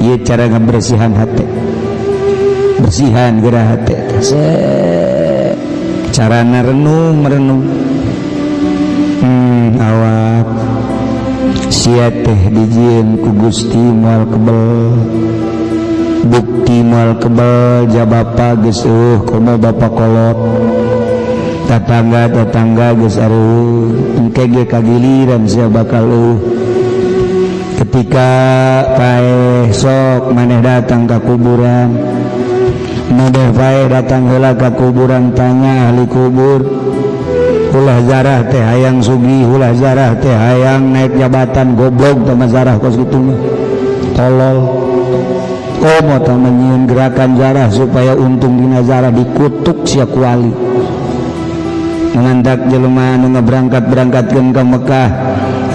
Ieu cara ngabersihan hate, bersihan geura hate. Carana renung merenung. Awak sia teh dijieun ku Gusti moal kebel, bukti moal kebel ja bapa geus eueuh, komo bapa kolot, tatangga tetangga geus areuh, engke ge kagiliran sia bakal eueuh. Ketika paeh, sok maneh datang ka kuburan, maneh paeh datang heula ka kuburan, tanya ahli kubur. Ulah zarah teh hayang sugih, ulah zarah teh hayang naik jabatan. Goblok teh zarah kos kitu mah, tolol. Komo tah nyieun gerakan zarah supaya untung dina zarah, dikutuk sia ku wali. Mengantak jelema anu ngaberangkat-berangkatkeun ka Mekah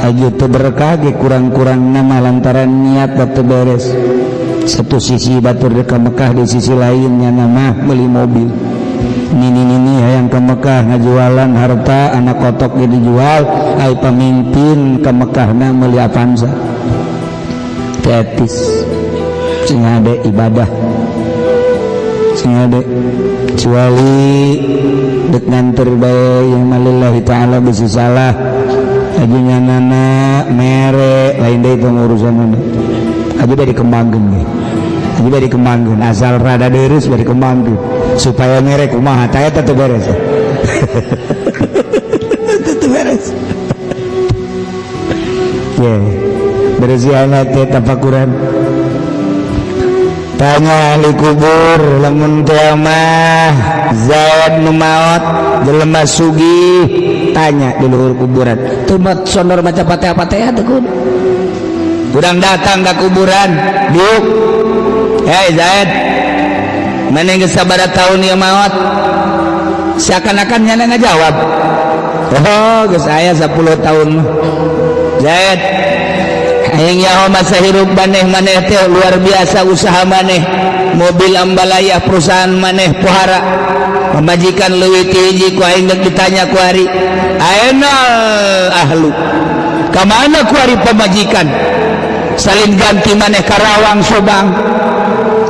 aju teu berkah ge kurang-kurang nama lantaran niat teu beres. Satu sisi batur ka Mekah, di sisi lainnya nama beli mobil. Nini-nini hayang ke Mekah ngajualan harta, anak kotok ge dijual. Ai pemimpin ke Mekah na meuli Avanza. Teu etis. Sing ade ibadah, sing ade, kecuali dek nganter bae yang malillahi ta'ala, bisi salah ajunya nana mere lain deui pengurusan mana aja dari dikembangkeun ge, aja dari dikembangkeun, asal rada deres dari dikembangkeun supaya mere kumaha tah, eta teu beres, teu beres. Ye, bersihan hati, tafakuran, tanya ahli kubur. Lamun teh mah Zaid nu maot jelema sugih, tanya di luhur kuburan teu sondor maca Fatihah-Fatihah teu kudu. Urang datang ke kuburan, diuk, "Hei Zaid, mana geus sabaraha tahun ieu maot?" Seakan-akan nyana ngajawab, "Oh, geus aya 10 tahun." "Zaid, aing nyaho masa hirup maneh, maneh teh luar biasa usaha maneh, mobil ambalaya, perusahaan maneh pohara, pamajikan leuwih ti hiji. Ku aing deuk ditanya kuari, ainal ahlu, ka mana kuari pamajikan? Salin ganti maneh Karawang, Sobang,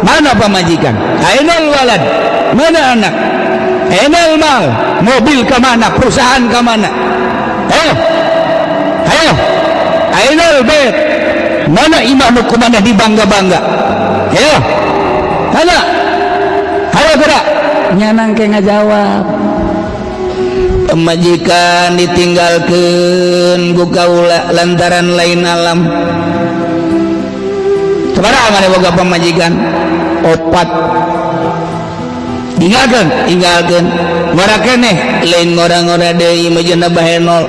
mana pamajikan? Ainal walad, mana anak? Ainal mal, mobil ke mana, perusahaan ke mana? Eh, ayo, ainal bait, mana imah nu kumaneh dibangga-bangga? Ayo, mana? Ayo gerak." Nyanang ke ngajawab, "Pemajikan ditinggalkan ku kaula lantaran lain alam." "Sabaraha maneh boga pamajikan?" "Opat." "Tinggalkeun, tinggalkeun, ngora keneh." "Lain ngora-ngora deui, mah bahenol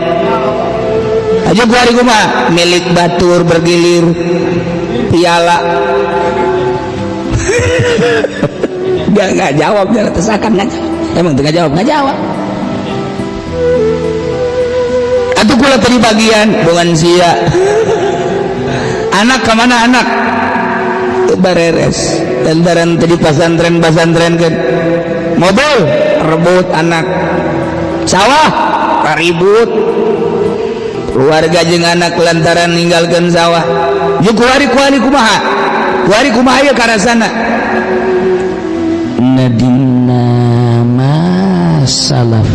aja." "Kuari kumaha?" "Milik batur bergilir piala." Dia nggak jawab, dia tesakan nggak jawab. Emang tengah jawab, nggak jawab. "Atuh kula tadi bagian bukan sia. Anak kemana? Anak bareres lantaran tadi pasantren pasantren kan, mobil rebut anak, sawah ribut keluarga jeung anak lantaran ninggalkan sawah. Jeung kuari, kuari kumaha, kuari kumaha ya karasana?" Nadimna masalaf,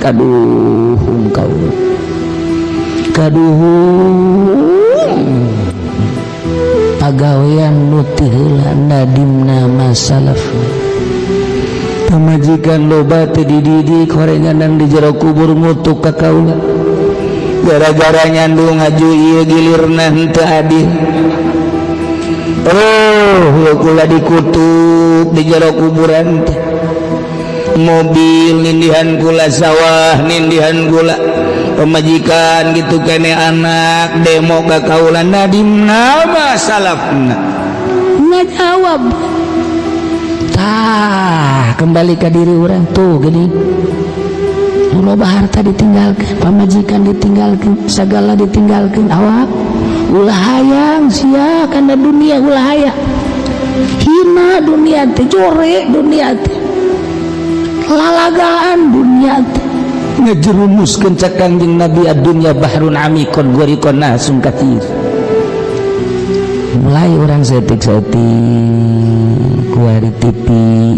kaduhung kau, kaduhung pagawean nu ti heula. Nadimna masalaf. Pamajikan loba teu dididik, horenganan di jero kubur ngutuk ka kaula gara-gara nyandung haju ieu, gilirna henteu adil. Oh, kula dikutuk di jero kuburan teh. Mobil nindihan kula, sawah nindihan kula, pemajikan gitu kene, anak demo ka kaula. Nadimna masalafna. Ngajawab. Tah, kembali ke diri orang tuh gini, loba harta ditinggalkan, pamajikan ditinggalkan, segala ditinggalkan. Awak ulah hayang sia karena dunia, ulah hayang. Hina dunia teh, jore dunia teh, lalagaan dunia teh. Ngejerumuskeun cek Kanjeng Nabi, "Dunya bahrun amikon gharikon nasun katsir." Mulai orang saeutik-saeutik kuari TV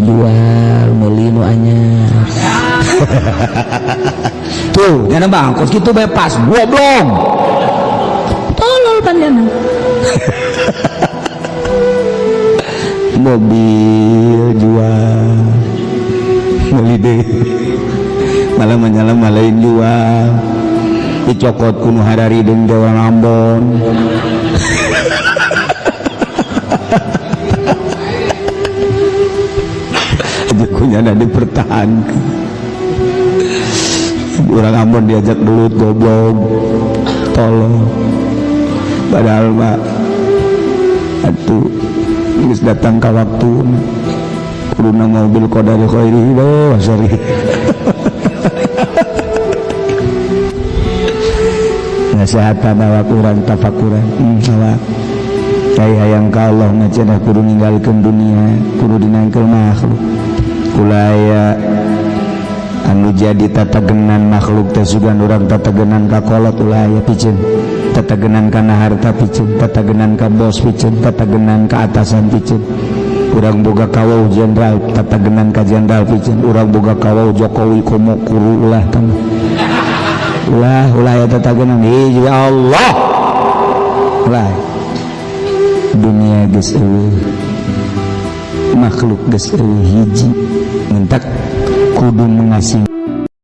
jual, meuli nu anyar. Tuh, jangan bangkot gitu bebas, goblok. Tolol panjana. Mobil jual, beli deh. Malah menyala malain jual. Dicokot kuno harari deung dewan Ambon. Kunyana dipertahankan. Orang Ambon diajak belut goblok, tolong. Padahal mah atuh geus datang ka waktu kuduna mobil qadari khairi wa syarri. Nasehatan awak urang tafakuran awak kai hayang ka Allah mah cenah kudu ninggalkeun dunia, kudu dinangkeul makhluk. Kulaya anu jadi tatagenan makhluk teh sugan urang tatagenan ka kolot ulah aya piceun, tatagenan kana harta piceun, tatagenan ka bos piceun, tatagenan ka atasan piceun. Urang boga kawau jenderal tatagenan ka jenderal piceun, urang boga kawau Jokowi komo kuru ulah kana. Ulah ulah aya tatagenan ya Allah. Ulah dunia geus eueuh, makhluk geus eueuh hiji mentak kudu mengasih.